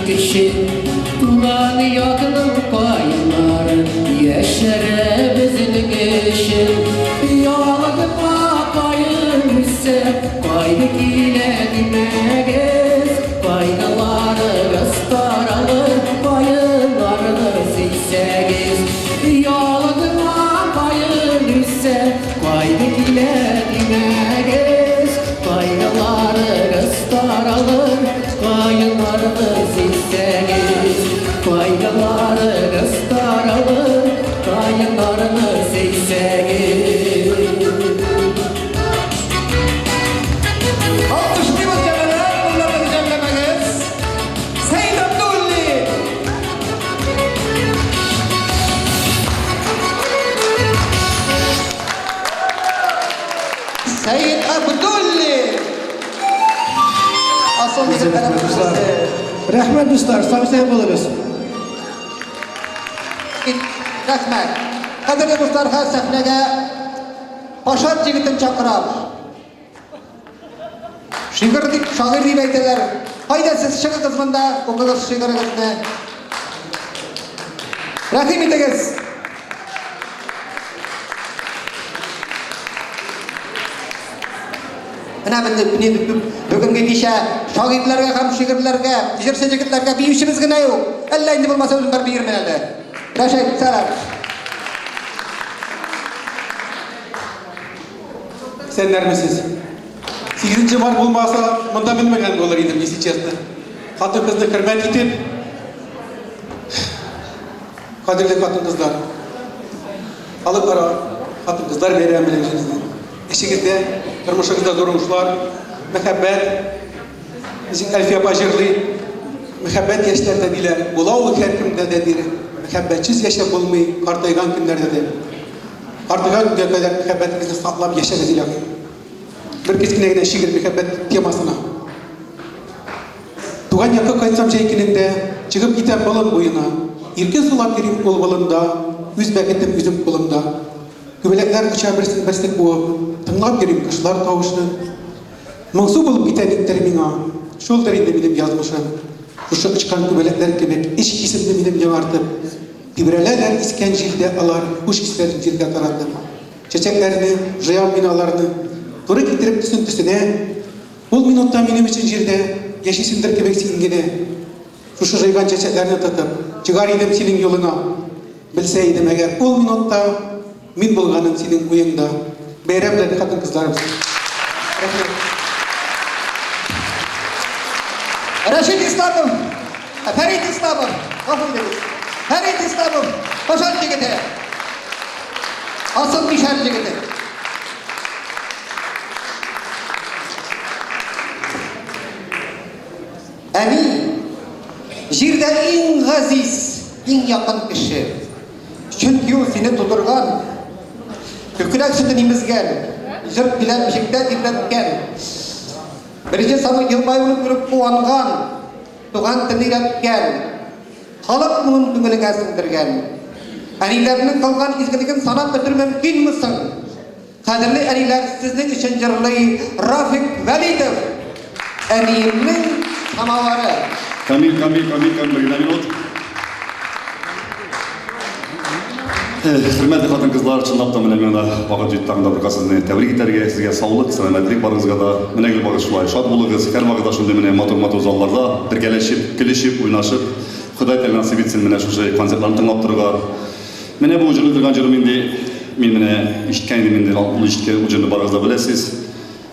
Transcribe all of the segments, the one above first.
кеше. Туган якның каеннары яшәрә безнең өчен. Ялгыма каен үсә, кайгы килә димәгез. Кайгыларыгыз таралыр, каеннарны сөйсәгез. Ялгыма каен үсә, кайгы килә димәгез. Кайгыларыгыз таралыр, каеннарны сөйсәгез. Кайгыларыгыз таралыр, каеннарны сөйсәгез. Алкышлыйбыз, җәмәгать, кулларны җәлләмәгез. Сәид Абдуллин! Сәид Абдуллин! Асыл егетләребез Дуслар. Рәхмәт, дуслар, сау-сәлам булыгыз. Рәхмәт. Кадерле дуслар, хәзер сәхнәгә Пашат егетен чакырам. Шигырь дип, шагыйрь дип әйтәләр. Кайда сез, чыгыгыз монда, укыгыз шигырегезне. Рәхим итегез. Менә бүгенге кичә шагыйрьләргә һәм шигырьләргә, җырчы егетләргә биючебез генә юк. Әллә инде булмаса үзем бер биермен әле. Рәшит, сәлам. Исәннәрмесез? 8 март булмаса, монда менмәгән булыр идем, если честно. Хатын-кызны хөрмәт итеп, кадерле хатын-кызлар, халыкара хатын-кызлар бәйрәме белән сезне. Эшегездә, тормышыгызда зур уңышлар, мәхәббәт. Ничек Әлфия апа җырлый, мәхәббәт яшьләрдә диләр, була ул һәркемдә дә диләр. Мәхәббәтсез яшәп булмый, картайган көннәрдә дә. Картайган көнгә кадәр мәхәббәтегезне саклап яшәгез, илаһи. Бер кечкенә генә шигырь мәхәббәт темасына. Туган якка кайтсам җәй көнендә, чыгып китәм болын буена. Иркен сулап йөрим ул болында, үз бәхетем үзем кулымда. Күбәләкләр оча берсен берсе куып, тыңлап йөрим кошлар тавышын. Моңсу булып китә никтер миңа, шулдыр инде минем язмышым. Шушы очкан күбәләкләр кебек эч хисемне минем яңартып, тибрәләләр искән җилдә алар хуш исләрен җиргә таратып. Чәчәкләрне, җыям мин аларны, туры китереп төсен төсенә. Ул минутта минем өчен җирдә яшисеңдер кебек син генә. Шушы җыйган чәчәкләрне тотып, чыгар идем синең юлыңа. Белсә идем әгәр ул минутта мин булганым синең уеңда. Бәйрәм белән, хатын-кызларыбыз! Рәхмәт. Рәшит Исламов, Фәрит Исламов, гафу итегез. Фәрит Исламов, Пашат егете. Асыл мишәр егете. Әни, җирдә иң газиз, иң якын кеше. Чөнки ул сине тудырган, күкрәк сөтен имезгән, җыр белән бишектә тирбәткән. Беренче санлы елмаюын күреп куанган, туган телне өйрәткән, халык моңын күңелеңә сеңдергән. Әниләрнең кылган изгелеген санап бетерү мөмкинме соң? Кадерле әниләр, сезнең өчен җырлый Рафик Вәлитов, Әниемнең самавары. Камил, Камил, Камил, Камил, бер генә минут. Хөрмәтле хатын-кызлар, чынлап та менә миңа вакыт җитте тагын да бер кат сезне тәбрик итәргә, сезгә саулык, сәламәтлек барыгызга да. Менә гел барыгыз шулай шат булыгыз, һәрвакыт да шундый менә матур-матур залларда бергәләшеп, көлешеп, уйнашып, Ходай Тәгалә насыйп итсен менә шушы концертларны тыңлап торырга. Менә бу җырлый торган җырым инде, мин менә ишеткән идем инде, ул ишеткән ул җырны барыгыз да беләсез.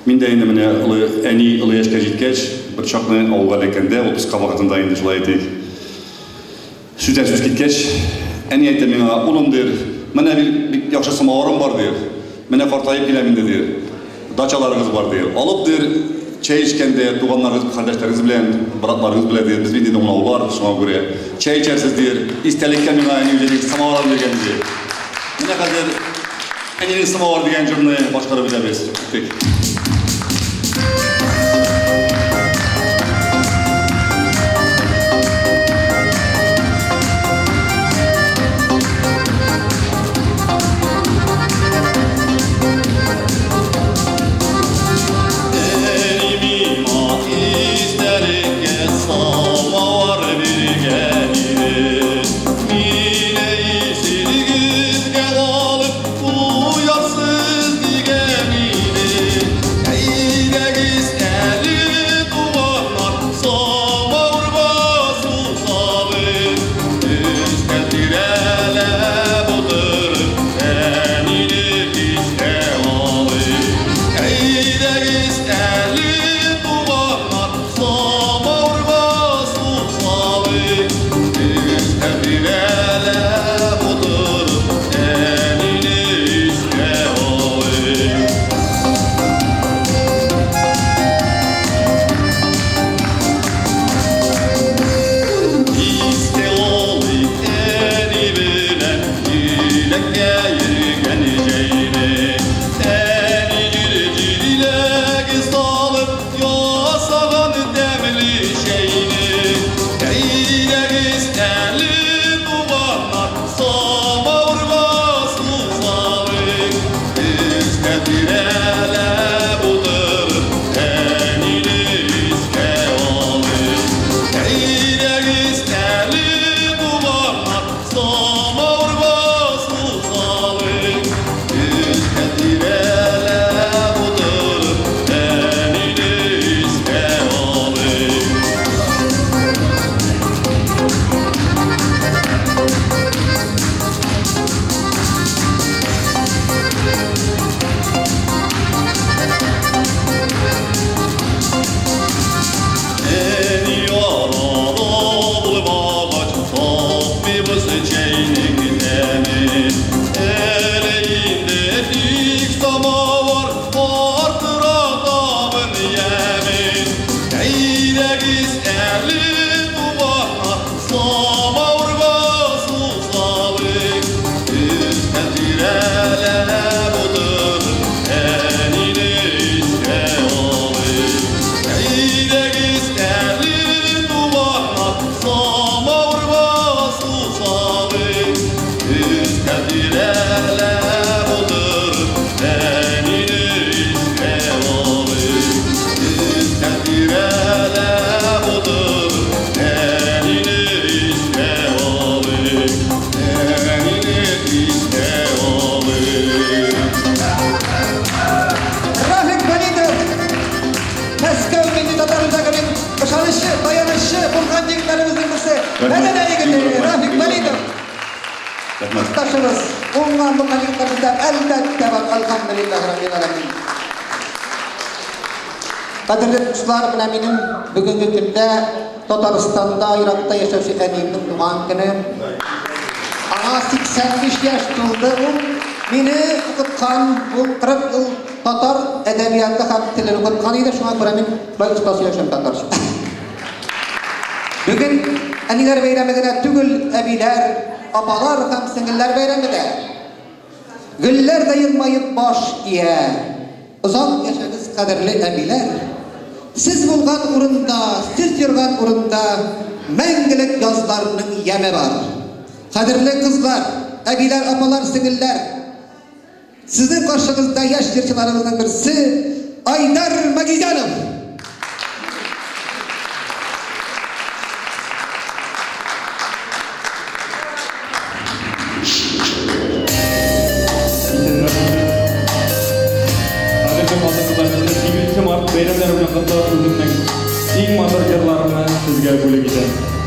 Мин дә инде менә олы әни олы яшькә җиткәч, бер чакны авылга эләккәндә, отпуска вакытында инде шулай әйтик. Сүздән сүз киткәч, әни әйтә миңа, улым, дир, менә бик, бик яхшы самавырым бар, дир. Менә картаеп киләм инде, дир. Дачаларыгыз бар, дир. Алып, дир, чәй эчкәндә туганнарыгыз, кардәшләрегез белән, братларыгыз белән, дир, без бит инде унаулар, шуңа күрә чәй эчәрсез, дир. Истәлеккә миңа әни үзенең самаварын биргән иде. Менә хәзер әнинең самавар дигән җырны башкарып үтәбез. Киттек. Мәдәнә егете Рафик Вәлитов. Рәхмәт. Ташыбыз, уңган булган егетләр бездә әлбәттә бар, әлхәмдүлилләһ раббил галәмин. Кадерле дуслар, менә минем бүгенге көндә Татарстанда, еракта яшәүче әниемнең туган көне. Аңа 85 яшь тулды. Ул мине укыткан, ул 40 ел татар әдәбияты һәм телен укыткан иде, шуңа күрә мин бай оста сөйләшәм татарча. Бүген әниләр бәйрәме генә түгел, әбиләр, апалар һәм сеңелләр бәйрәме дә. Гөлләр дә елмаеп баш ия. Озак яшәгез, кадерле әбиләр! Сез булган урында, сез йөргән урында мәңгелек язларның яме бар. Кадерле кызлар, әбиләр, апалар, сеңелләр! Сезнең каршыгызда яшь җырчыларыбызның берсе Айдар Магизянов! Хәзерге хатын-кызларыбызны 8 март бәйрәмнәре белән котлап, үземнең иң матур җырларымны сезгә бүләк итәм.